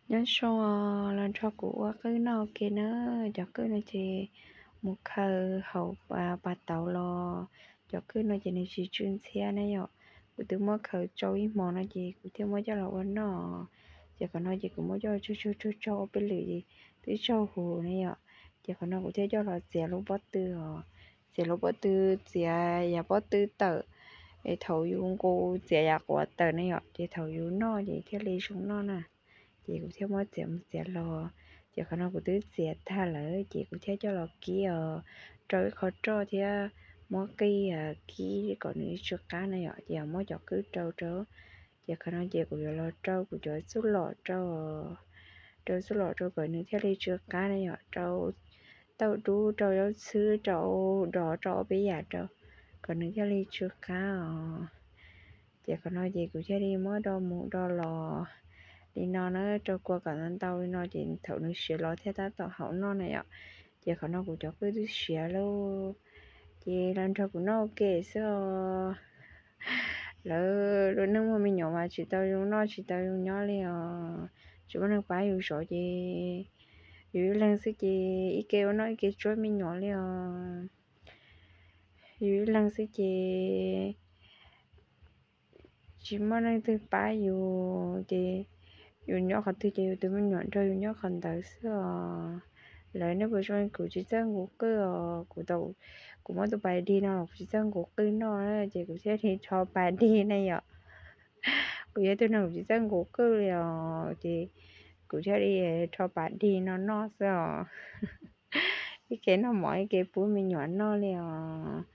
Nyob zoo, los nrog kuv ua qwj noj ua ke na. Cov qwj no ces mus khaws hauv pas tauv los. Cov qwj no ces nws tsis tsw ntxhiab na yom. Kuv twb muab khaws tsau ib hmos no ces kuv thiaj muab coj los ua noj. Ces qhov no ces kuv muab coj tsaug tsaug tsaug ua peb lwm es twb tsaug huv na yom. Ces qhov no kuv thiaj coj los txiav lub pob tw os. Txiav lub pob tw, txiav yav pob tw tawm, es thaum yus nqus txiav yav quav tawm na yom, ces thaum yus noj ces thiaj li zoo noj na. Ces kuv thiaj muab txiav mus txiav los. Ces qhov no kuv twb txiav tag lawm ces kuv thiaj coj los kib os, rau ib qho roj thiab muab qij kib kom nws tsw qab na yom, ces muab cov qwj rau rau. Ces qhov no ces kuv yuav los rau kuv cov txuj lom rau, rau txuj lom rau kom nws thiaj li tsw qab na yom, rau tauj dub, rau zaub txhwb, rau dos, rau ob peb yam rau kom nws thiaj li tsw qab os. Ces qhov no ces kuv thiaj li muab do mus do los li no na, rau kua kom ntau ntau li no ces thaum nws siav los thiaj tab tom haum noj na yom. Ces qhov no kuv cov qwj twb siav lawm, ces los nrog kuv noj ua ke xwb os. Lawv lub neej muaj me nyuam mas tsis tau zoo noj tsis tau zoo nyob li os. Tsis muaj neeg pab yus zov ces yus ib leeg xwb ces ib ke ua noj ib ke tsuab me nyuam li os. Yus ib leeg xwb ces tsis muaj leej twg pab yus ces yus nyob qhov twg ces yus tus me nyuam nrog yus nyob qhov ntawd xwb os. Lawv nej puas zoo li kuv tsis txawj nqus qwj os? Kuv tau, kuv muab tus pas dig no los kuv tsis txawj nqus qwj noj na ces kuv thiaj li rho pas dig na yom. Kuv yog tus neeg kuv tsis txawj nqus qwj li os ces kuv thiaj li rho pas dig no noj xwb os. Ib ke noj mov ib ke pub me nyuam noj li os.